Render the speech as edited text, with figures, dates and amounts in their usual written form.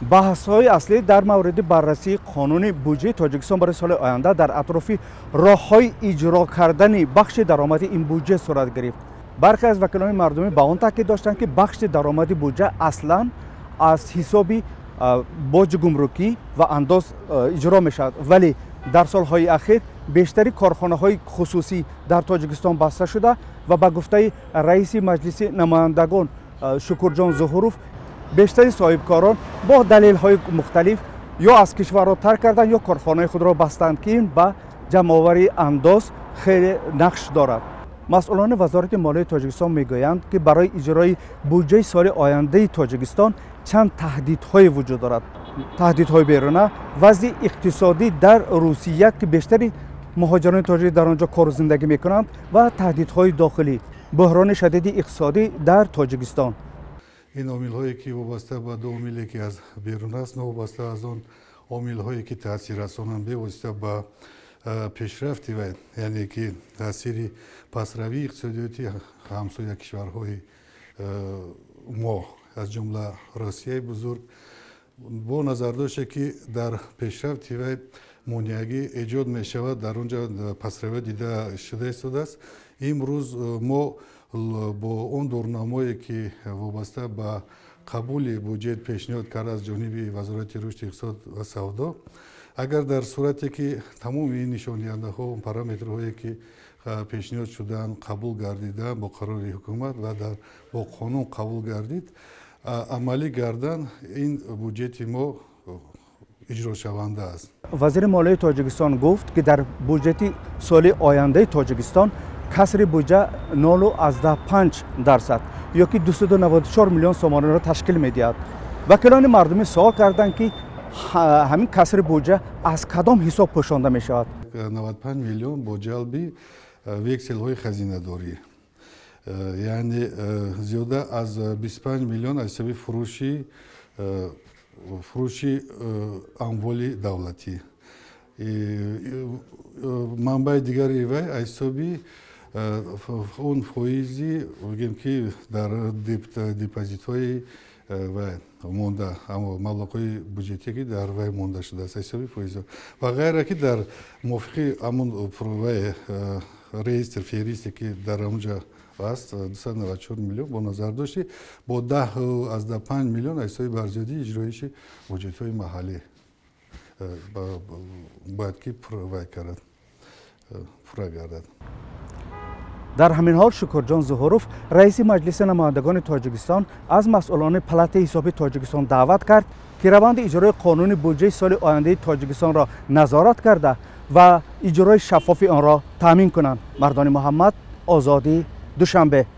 Баҳсҳои аслӣ дар мавриди баррасии қонуни буҷаи Тоҷикистон барои соли оянда дар атрофи роҳҳои иҷро кардани бахши даромади ин буҷа сурат гирифт. Бархе аз вакилони мардумӣ ба он таъкид доштанд, ки бахши даромади буҷа аслан аз ҳисоби боҷи гумрукӣ ва андоз иҷро мешавад, вале дар солҳои ахир бештари корхонаҳои хусусӣ дар Тоҷикистон баста шуда ва ба гуфтаи раиси Маҷлиси намояндагон Шукурҷон Зуҳуров, бештари соҳибкорон бо далелҳои мухталиф ё аз кишварро тарк карданд, ё корхонаи худро бастанд, ки ин ба ҷамъоварии андоз хеле нақш дорад. Масъулони Вазорати молияи Тоҷикистон мегӯянд, ки барои иҷрои буҷаи соли ояндаи Тоҷикистон чанд таҳдидҳое вуҷуд дорад. Таҳдидҳои беруна, вазъи иқтисодӣ дар Русия, ки бештари муҳоҷирони тоҷик дар он ҷо кору зиндагӣ мекунанд, ва таҳдидҳои дохилӣ, буҳрони шадиди иқтисодӣ дар Тоҷикистон. Ин омилҳое, ки вобаста ба ду омиле, ки аз берун аст, новобаста аз он омилҳое, ки таъсир расонанд бевосита ба пешрафти вай, яъне ки таъсири пасравии иқтисодиёти ҳамсоя кишварҳои мо, аз ҷумла Россияи бузург, бо назардоште ки дар пешрафти вай монеагӣ эҷод мешавад, дар он ҷо пасравӣ дида шуда истодааст. Имрӯз мо бо он дурнамое, ки вобаста ба қабули буҷет пешниҳод кард аз ҷониби Вазорати рушди иқтисод ва савдо, агар дар сурате ки тамоми ин нишондиҳандаҳо, параметрҳое, ки пешниҳод шудаанд, қабул гардида бо қарори ҳукумат ва бо қонун қабул гардид, амалӣ гардан, ин буҷети мо иҷрошаванда аст. Вазири молияи Тоҷикистон гуфт, ки дар буҷети соли ояндаи Тоҷикистон касри буҷа 0,5% ё ки 294 миллион сомониро ташкил медиҳад. Вакилони мардумӣ суол карданд, ки ҳамин касри буҷа аз кадом ҳисоб пӯшонда мешавад. 95 миллион бо ҷалби векселҳои хазинадорӣ, яъне зиёда аз 25 миллион аз ҳисоби фурӯши амволи давлатӣ. Манбаи дигари вай аз ҳисоби он фоизи, бигем, ки дар депозитҳои вай монда, аммо маблағҳои буҷетие, ки дар вай монда шудааст, аз ҳисоби фоизҳо ва ғайра, ки дар мувофиқи ҳамон вай реестр, феҳристе, ки дар онҷа аст, 294 миллион бо назардошти бо 10,5 миллион аз ҳисоби барзиёдии иҷроиши буҷетҳои маҳаллӣ бояд ки вай кард, пурра гардад. Дар ҳамин ҳол Шукурҷон Зуҳуров, раиси Маҷлиси намояндагони Тоҷикистон, аз масъулони Палатаи ҳисоби Тоҷикистон даъват кард, ки раванди иҷрои қонуни буҷаи соли ояндаи Тоҷикистонро назорат карда ва иҷрои шаффофи онро таъмин кунанд. Мардони Муҳаммад, Озодӣ, Душанбе.